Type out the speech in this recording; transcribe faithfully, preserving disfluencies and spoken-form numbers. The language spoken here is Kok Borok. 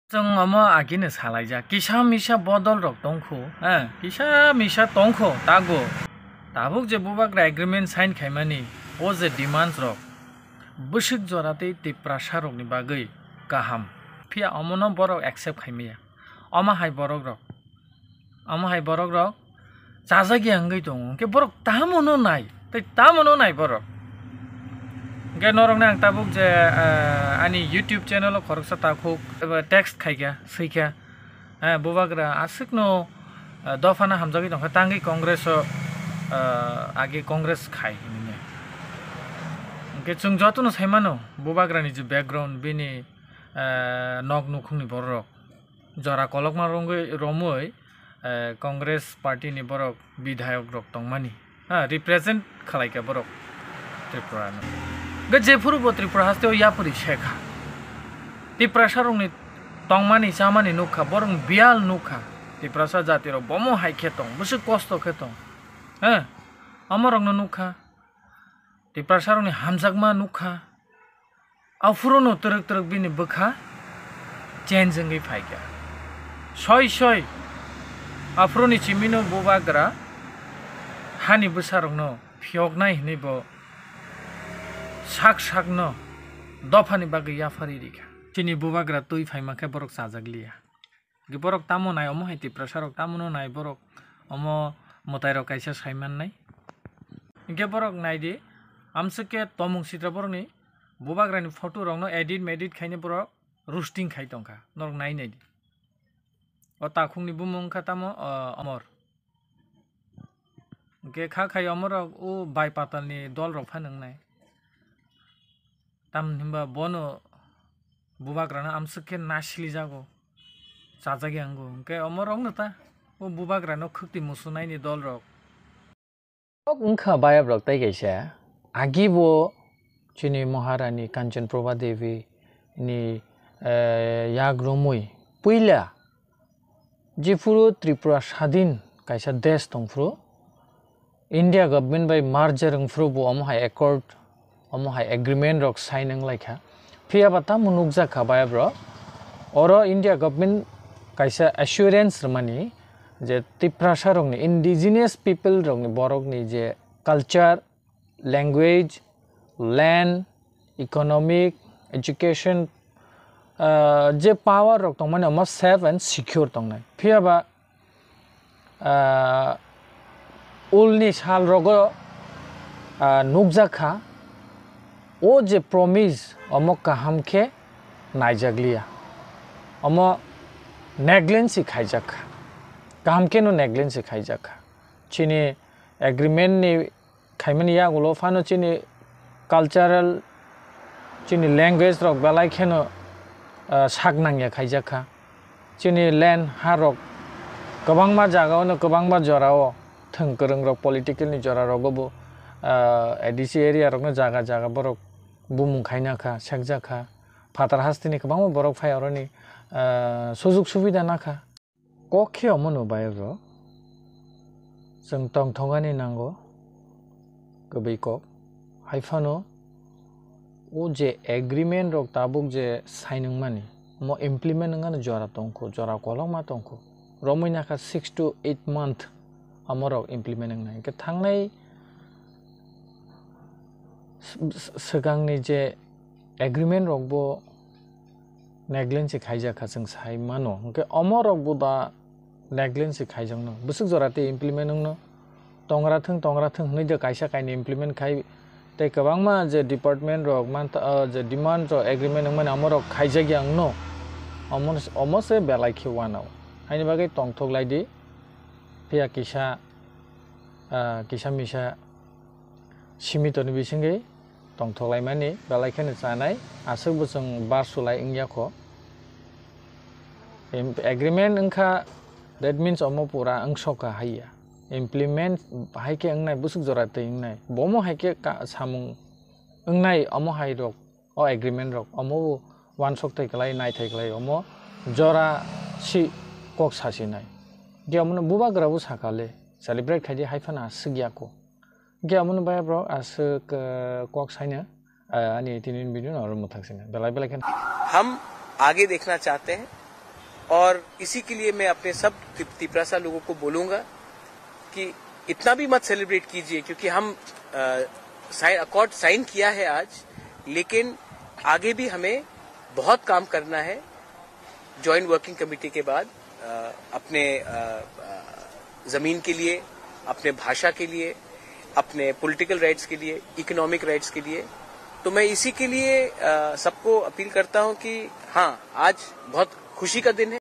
Chwng omo agini salaijak, kisa misa bodol rok tongkhu, eh, kisa misa tongkhu tago. Tabuk je bubagra agreement sign khaimani, o je demands rok, bwswk jora tei Tiprasa rokni bagwi kaham. Phiya omono borok accept khaimaya. Omo hai borok rok, omo hai borok rok chajak ya wngwi tongo, hwnkhe borok tamo no nai, tei tamo no nai borok. Hwnkhe norokno ang tabuk je, eh, ani YouTube channel o khoroksa takhuk eba text khaikha, swikha, eh, bubagra aswkno, eh, dophano hamjagwi tongkha, tangwi Congress o, eh, age Congress khai hinwi. Hwnkhe chwng jotono saimano bubagrani je background, bini, eh, nok nukhungni borok. Jora kolokma rwngwi, romwi, eh, Congress party ni borok bidhayok rok tongmani, ha, represent khlaikha borok Tripura no. Hwnkhe jephuru bo Tripura haste o yapri sekha, Tiprasa rokni tongmani chamani nukha, borok biyal nukha, Tiprasa jati rok bomo hai khe tong, bwswk kosto khe tong, ha, omo rokno nukha. Tiprasa rokni hamjakma nukha. Aphuru no twrwk twrwk bini bwkha change wngwi phaikha. Soi soi aphuru ni chimino bubagra hani bwsa rokno phiyoknai hinwi bo sak sak no dophani bagwi yaphari rikha. Chini bubagra twi phaima khe borok chajak liya. Hwnkhe borok tamo nai, omo hai Tiprasa rok tamo no nai, borok omo mwtai rok kaisa sai mannai. Hwnkhe borok nai di, amswk khe tomung sitra borokni bubagrani photo rokno edit medit khaina borok roasting khai tongkha, norok nai nai di. O takhukni bumung wngkha tamo, o, Omor. Hwnkhe kha khai omorok o bai patalni dolrok phano wngnai. Tamni hwnba bono bubagrano amswk khe nasilijago, chajagya wngo. Hwnkhe omorokno ta o bubagrano khwktwi musunaini dolrok. Kok wngkha bayabrok tei kaisa. Agibo chini Maharani Kanchan Prabha Devi ni, eh, yak romwi puila Jephuru Tripura sadin kaisa desh tongphuru, India government bai merger wngphuru bo omo hai accord, omo hai agreement rok sign wnglaikha. Phiya ba tamo nukjakha bayabrok. Oro India government kaisa assurance rwmani je Tiprasa rokni, indigenous people rokni, borokni je culture, language, land, economic, education, ah, je power rok tongmani omo safe and secure tongnai. Phiya ba, ah, ulni sal rogo, ah, nukjak kha, o je promise omo kaham khe naijak liya, omo negligence khaijak kha, kaham kheno negligence khaijak kha. Chini agreement ni khaimani yagulo phano chini cultural, chini language rok belai kheno, ah, sak nangya khaijak kha. Chini land ha rok kwbangma jaga ono, kwbangma jora o thwng kwrwng rok political ni jora rogo bo, ah, A D C area rokno jaga jaga borok bumung khaina kha, sekjak kha. Phatar hasteni kwbangma borok phai oroni, ah, sujuk subida nakha. Kok khe omono bayapro chwng tongthokani nango kwbwi kok. Hai phano o je agreement rok tabuk je sign wngmani, omo implement wngmani jora tongkho, jora kolokma tongkho. Romwi nakha six to eight month omorok implement wngnai. Hwnkhe thangnai s-, s-, swkangni je agreement rokbo negligence khaijak kha, chwng sai mano. Hwnkhe omo rok bo da negligence khaijakno, bwswk jora tei implement wngno tongra thwng, tongra thwng hwnwi de kaisa kainwi implement khai tei kwbangma je department rok mantha, ah, je demand rok agreement wngmani omo rok khaijak ya wngno, omo, omo se belai khe uanao. Haini bagwi tongthok lai di, phiya kisa, ah, kisa misa simitorni bisingwi tongthoklaimani belai kheno chanai, aswk bo chwng bar sulai wngya kho. Em, agreement wngkha, that means omo pura wngsokha haiya. Implement hai khe wngnai, bwswk jora twi wngnai. Bomo hai khe ka-, samung wngnai, omo hai rok, o agreement rok, omo bo uansuk thai kwlai, nai thai kwlai, omo jora si kok sasinai. Hwnkhe omono bubagra bo sakha le, celebrate khai di, hai phano aswk ya kho. Hwnkhe omono bayapro aswk, eh, kok saino, eh, ani tini video no oro mwthang sina. Belai belai khe. हम आगे देखना चाहते हैं और इसी के लिए मैं अपने सब तिप- तिपरासा लोगों को बोलूंगा कि इतना भी मत सेलिब्रेट कीजिए, क्योंकि हम अकॉर्ड साइन किया है आज, लेकिन आगे भी हमें बहुत काम करना है। जॉइंट वर्किंग कमेटी के बाद अ, अपने अ, अ, जमीन के लिए, अपने भाषा के लिए, अपने पॉलिटिकल राइट्स के लिए, इकोनॉमिक राइट्स के लिए। तो मैं इसी के लिए अ, सबको अपील करता हूं कि हाँ, आज बहुत खुशी का दिन है।